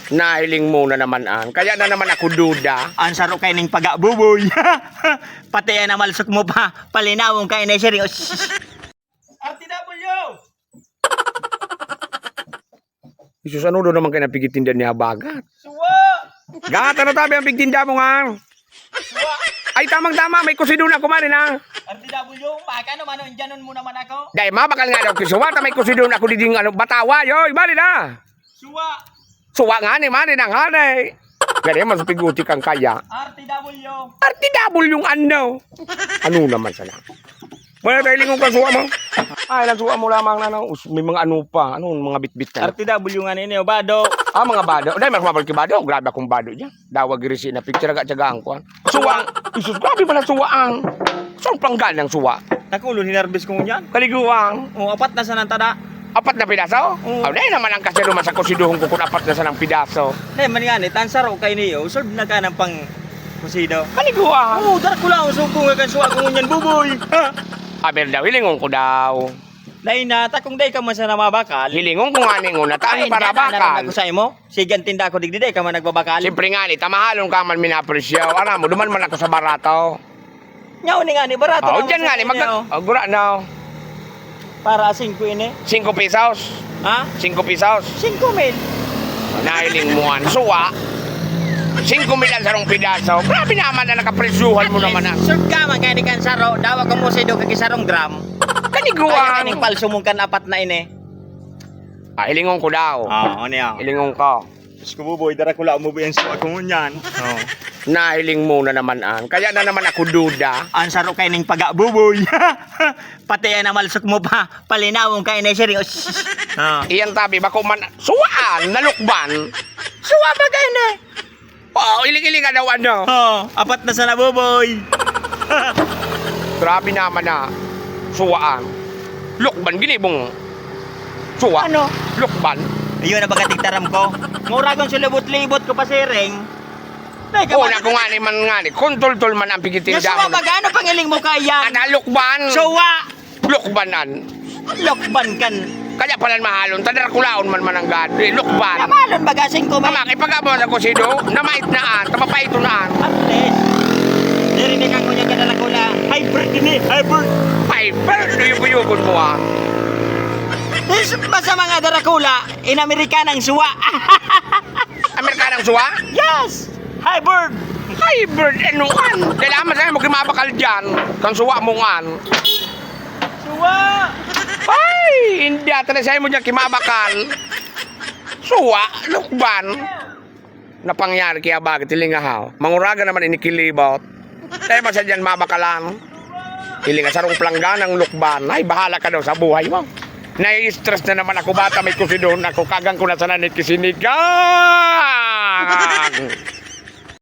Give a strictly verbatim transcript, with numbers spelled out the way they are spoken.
Nahiling mo na naman an. Kaya na naman ako duda. An saro kaining paga, Buboy. Pati an namalsok mo pa. Palinawon ka ini, seryo. R T W! Jesus, ano daw naman kayo napigitinda ni Habagat? Suwa! Gat, ano tabi ang pigtinda mo nga? Suwa! Ay, tamang-tama, may kusidon ako, mari na. R T W, baka naman, Indianon mo naman ako. Dahil mabakal nga daw kisuwa, ta may kusidon ako diding ano, batawa, yoy, mari na. Suwa! Suwa nga ni, mari na nga ni. Gani, mas piguti kang kaya. R T W! R T W yung ano? Ano naman sana? Wala tayo lingon ka suwa mo. Ay, lang suwa mo lamang na, no? Us-, may mga ano pa. Ano, mga bitbit ka. R T W nga nini, o bado. Ah, mga bado. Dahil mas mabalik yung bado. Grabe akong bado dyan. Dawag risi na picture, aga, tsagaan ko, ah. Suwa. Isus, grabe pala suwa ang. Saan panggal ng suwa? Nakulo, hinarbis ko ngunyan. Kaliguang. O, apat na sanang tada. Apat na pidaso? Oo. Aw, dahil naman ang kasi duman sa kusiduhon ko kung apat na sanang pidaso. Dahil man nga ni, tansaro kay niyo, solve na ka ng pang kusido. Kaliguang. Oo, darak ko lang, sumbong nga kan suwa ko ngunyan, Buboy. Aber daw, hilingon ko daw. Dahil na, takong dahil ka man sana mabakal. Hilingon ko nga ning una, taan Ay, para hindi na, bakal. Narinig ko sa imo. Sige, ang tinda ko, digdi, dahil ka man nagbabakal. Siyempre nga ni, tamahalon ka man minapresyo. Alam mo, duman man ako sa barato. Nyaw ni nga ni, barato Oh, naman dyan sa nga ni, inyo. Mag-, oh, gura na. Para singko ini. Singko pesos. Ha? Singko pesos. Singko mil. Nahiling mo an suwa. Singko mil ang sarong pidaso. Grabe naman na nakapresyuhan mo naman, ah. Sud ka man kaya di kan saro, dawa ka mo sa idog kag sarong gram. Kaniguan. Kaya kaning palso mong kan apat na ini. Ah, hilingon ko daw. Ah, ano yan? Hilingon ko. Diyos ko, Buboy, dara ko lang umuwi ang suwa ko ngunyan. Oh. Nahiling mo na naman an. Kaya na naman ako duda. Ang saro kaining paga, Buboy. Pati yan ang malsok mo pa. Palinawon ka, inay, seryo. Ah. Iyan tabi, bako man, suwaan, nalukban. Suwa ba kayo na? Oo, iling-iling ka daw, ano? Oh, apat na sana, Buboy. Grabe naman na suwaan. Lukban, ginibong suwa. Ano? Lukban. Ayun na baga tigtaram ko. Muragon sulibot-libot ko pa siring. Dahil ka Oo, ba- na kung ani man nga ni, kung tultol man ang pigitinda Nasuwa mo. Baga, ano pangiling mo kaya? Ana, lukban. Suwa! Lukban an. Lukban kan. Kaya pala mahalon, ta Draculaon man mananggad. Eh, lukban. Mahalon baga, singko man. Ama, ipagabot ako si Do, namait na an, ta mapaiton na an. At least, narinig ako niya ka Dracula. Hybrid din eh, hybrid. Hybrid, do you, you, you, mo ah. Yes, basta mga Dracula, in Amerikanang suwa. Amerikanang suwa? Yes! Hybrid! Hybrid, ano an? Kailangan masaya mo kimabakal dyan. Kang suwa mo ngan. Suwa! Ay! Hindi ata na sa'yo mo dyan kimabakal. Suwa, lukban. Napangyari kaya bakit hilinga haw? Manguraga naman inikilibot. Tayo ba sa dyan mabakalan? Hilinga sarong plangganang lukban. Ay, bahala ka daw sa buhay mo. Nai-stress na naman ako, bata may kusidon ako. Kagang ko na sana ni kisinigang.